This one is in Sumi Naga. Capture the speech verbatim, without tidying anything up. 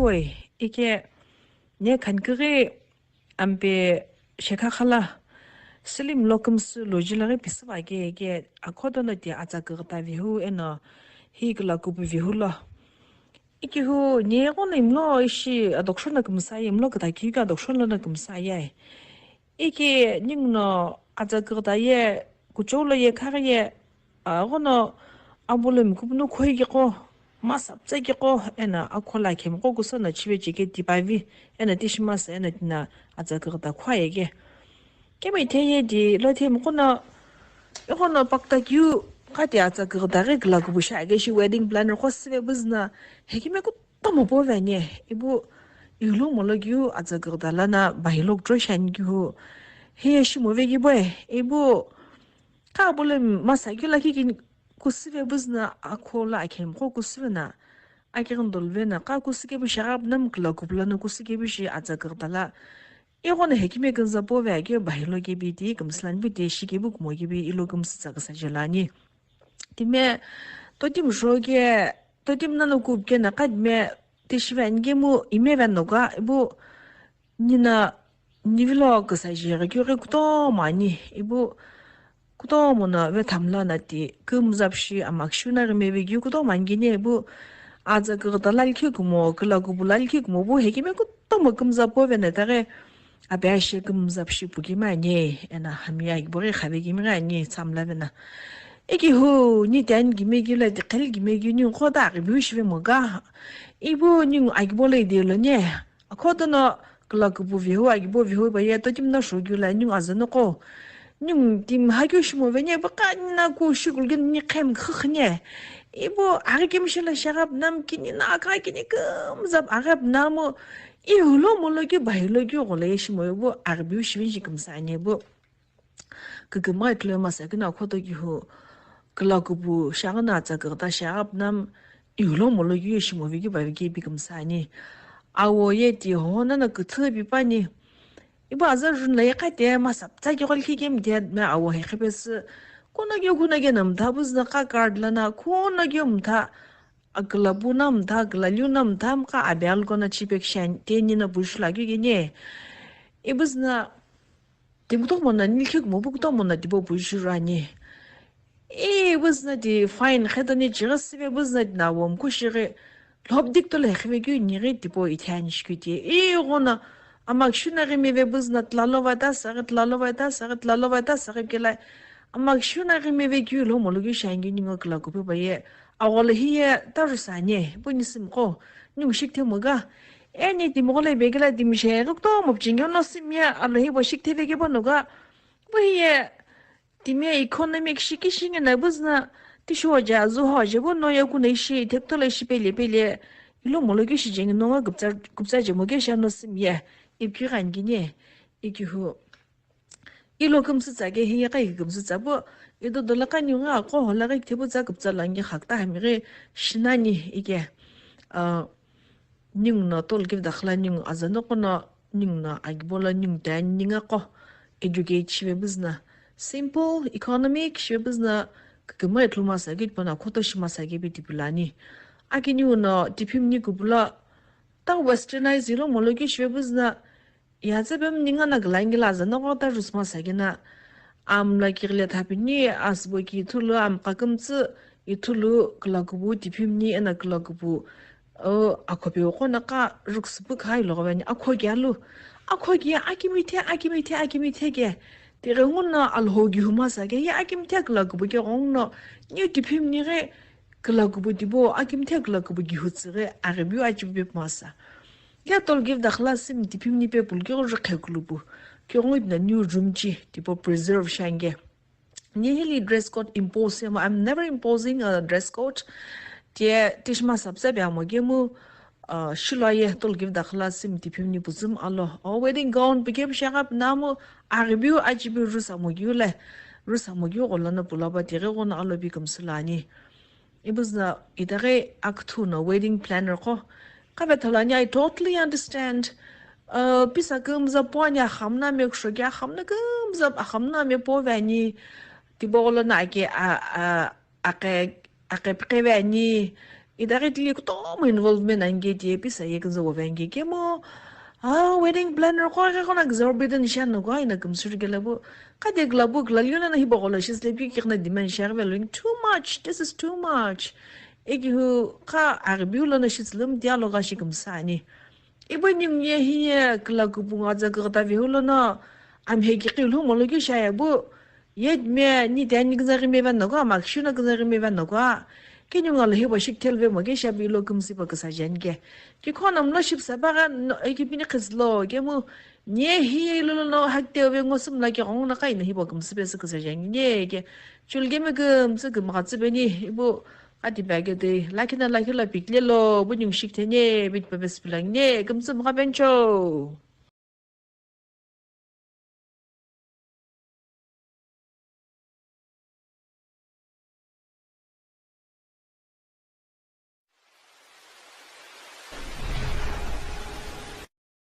Oi, ike ne khanikighi ampe shekha khala, Silim lo kümsü lo jilaghi pisüva ke, ike akhoto no ti atsa küghüta vihu eno hi külakupu vihu lo. Ikehu ne ighono imlo ishi adoksho no kümsa ye, imlo kütakeu ke adoksho lono kümsa ye. Ike ninguno atsa küghüta ye, kuchou lo ye, khaghi ye, aghono abulumi kupunu khoi keqo, masa pütsa keqo, eno akhola khemiqo kuso no chive cheke tipavi, eno tishi masa, eno tina atsa küghüta khua ye ke. Kemi the ye di lo themiqo no, ighono pakta keu, khati atsa küghüta ghi külakupu shi ake shi wedding planner qo süve püzü no, hekime ku tomo pove ani, ipu ighulo molo keu atsa küghüta lono bahilo kucho shi ani kehu, hiye shimove kipau, ipu kha abulumi masa keu lakhi kini kusüve püzü no akhola akhemiqo kusüve no, akighi no doluve no, kha kusü kepu shi aghi pu no külakupu lono kusü kepu shi atsa küghüta lo, ighono hekime kümza pove ake bahilo kepi ti kümsü lani pu ti shi kepu kumo kepi ilo kümsü tsa küsa jelo ani. Timi totimi shou ke, totimi nano kupe keno kha timi tishi ve ani kemu ime ve noka, ipu nino nivilo küsa jeghi keu ghi kutomo ani, ipu kutomo no vethamla no ti kümza pu shi amakishu no ghi meve keu kutomo ani kini, ipu atsa küghüta lo likhi kumo, külakupu lo likhi kumo pu hekime kutomo kümza pove no itaghi ape ashe kümza pu shi pu kemi ani, eno hami agibo ghi khave kemi ghi ani tsamla ve no. Ikehu ni tani kime keu lo ti kheli kime keu ningu qo ta aghibiu shive moka. Ipu ningu agibo lo ide lo ni. Akhoto no külakupu vihu, agibo vihu pa ye totimi no shou keu lo ningu aza noqo. Ningu timi hakeu shimove ni, ipu kha nino ku shikulu kini ni khemi khükhi ni. Ipu aghi kemi shi lo shi aghi pu no kini no akha kini kümza pu aghi pu no mu, ighulo molo keu bahilo keu ghola ye shimo ipu aghibiu shive shi kümsa ani ipu. Kükümgha ithulu masa keno akhoto kehu külakupu shi aghi no atsa küghüta shi aghi pu no ighulo molo keu ye shimove keu pavi kepi kümsa ani. Awo ye ti hono no küthü pi püani. Ipu aza juni lo ye kha ti masa pütsa keqo likhi kemi ti me awo hekhe pesü. Kuno keu kuno keno mtha püzü no kha card lono kuno keu mtha, akülapu no mtha, akülaliu no mtha, mkha abe alukona chipe kishi ani, tini no pushi lo keu keni. Ipüzü no timi kutomo no ni likhi kumo pu kutomo no tipau pushi ro ani. Ipüzü no ti fine khe toni chighi süve püzü no ti no awo mkhu shighi lhop dikto lo hekhive keu ni ghi tipau ithi ani shi keu ti. Ighono amakishu no ghi meve püzü no tila lo va ta saghi, tila lo va ta saghi, tila lo va ta saghi kelo amakishu no ghi meve keu ighulo molo keu shi ani keu ningu külakupu pa ye. Agho lo hiye ta rüsa ani, ipu ni sümiqo, ningu shi kithe moka. Eni timiqo lo ipe kelo timi shi ghi kutomo pu chinge no simi ye, alo hipo shi kithe ve kepu noka. Ipu hiye timi economic shi kishi nge no püzü no tishiwo je azu ho je pu no ye kuno ishi ithekutolo ishi pele pele ighulo molo keu shi je nge no ngo kuptsa, kuptsa je mo keu shi ano simi ye. Ipi keu ghi ani kini, ikehu ilo kümsü tsa ke hiye kha ikümsü tsa pu, ito dolo kha ningu aqo hola ghi kithepu tsa küpütsa lo ani kha küta hami ghi shi nani ike, ah, ninguno tolo keu dakha lo ningu aza noqo no ninguno agibo lo ningu tani ningu aqo educate shive püzü no simple economic shive püzü no kükümgha ithulu masa keu tipau no akhoto shi masa kepi tipi lo ani. Aki ninguno tiphimni kupu lo ta westernize ighulo molo keu shive püzü no Yatsü pemi ningu no külangi lo aza noqo ta rüsü masa keno, amla kighile thapini, asübo ki ithulu, amqa kümtsü ithulu, külakupu tiphimni eno külakupu, o, akhopeu qo no kha rüküsü pu kha iloghi veni, akho ki alu, akho ki akimithe, akimithe, akimithe ke. Tighenguno Alhou kihu masa ke, ye akimithe külakupu ke ghenguno, niu tiphimni ghi külakupu tipau, akimithe külakupu kihu tsü ghi aghibiu achibiu pepu masa. Ye tolo keu dakha lo simu tiphimni pe pulu keu ju qhekulu pu. Keu ngo ipuna niu room chi tipau preserve shiani ke. Ni hili dress code impose yemo, I'm never imposing a dress code. Tiye tishi masa pütsa pe amo kemu, uh, shilo ye tolo keu dakha lo simu tiphimni putsümu alo. O wedding gown pu keu pu shi aghi pu no mu aghibiu achibiu rüsü amo keu le. Rüsü amo keu ghola no pula pa tighi ghono alo pi kümsü lo ani. Ipüzüno itaghi aküthü no wedding planner qo. Kha vetha lo ani, I totally understand. Uh, pisa kümza pu ani, axamunu amekushou ke, axamunu kümza, axamunu ame puve ani. Tipau lono ake, a, a, ake, ake pike ve ani. Itaghi tile kutomo involvement ange tiye pisa ye künzü wove ange kemo. Ah, wedding planner qo aghi qo no exorbitant shi ano qo ina kümsü kela bu. Kade kela bu kela liyo na hibo qo lo shi sile pi kikna demand shi aghi velo too much. This is too much. Eki hu ka aghi biu lo no shi sile mdia lo gha shi kümsü ani. Ibo ningu ye hiye kela kupungu aza kagata ve hu lo no. Amhe ki kilu mo lo ki shaya bu. Ye me ni tani künzü ghi meve no qo, ama kishu no künzü ghi meve no qo. Kini ngalo hibo shi kithel ve mo ke shabi lo kümsü bo küsa jani ke. Ki khona mlo ship sa ba gha no, eki pini khizlo kemu. Ni hiye lo lo no hakte ve ngo sum la ke gong na kai na hibo kümsü be sü küsa jani ne ke. Chul kemi kümsü kümgha tsü be ni ibo. Ati bag de, lakhi na lakhi la pikle lo, bu ningu shi kithene, bit pa be sü pilang ne, kümsü mgha bencho.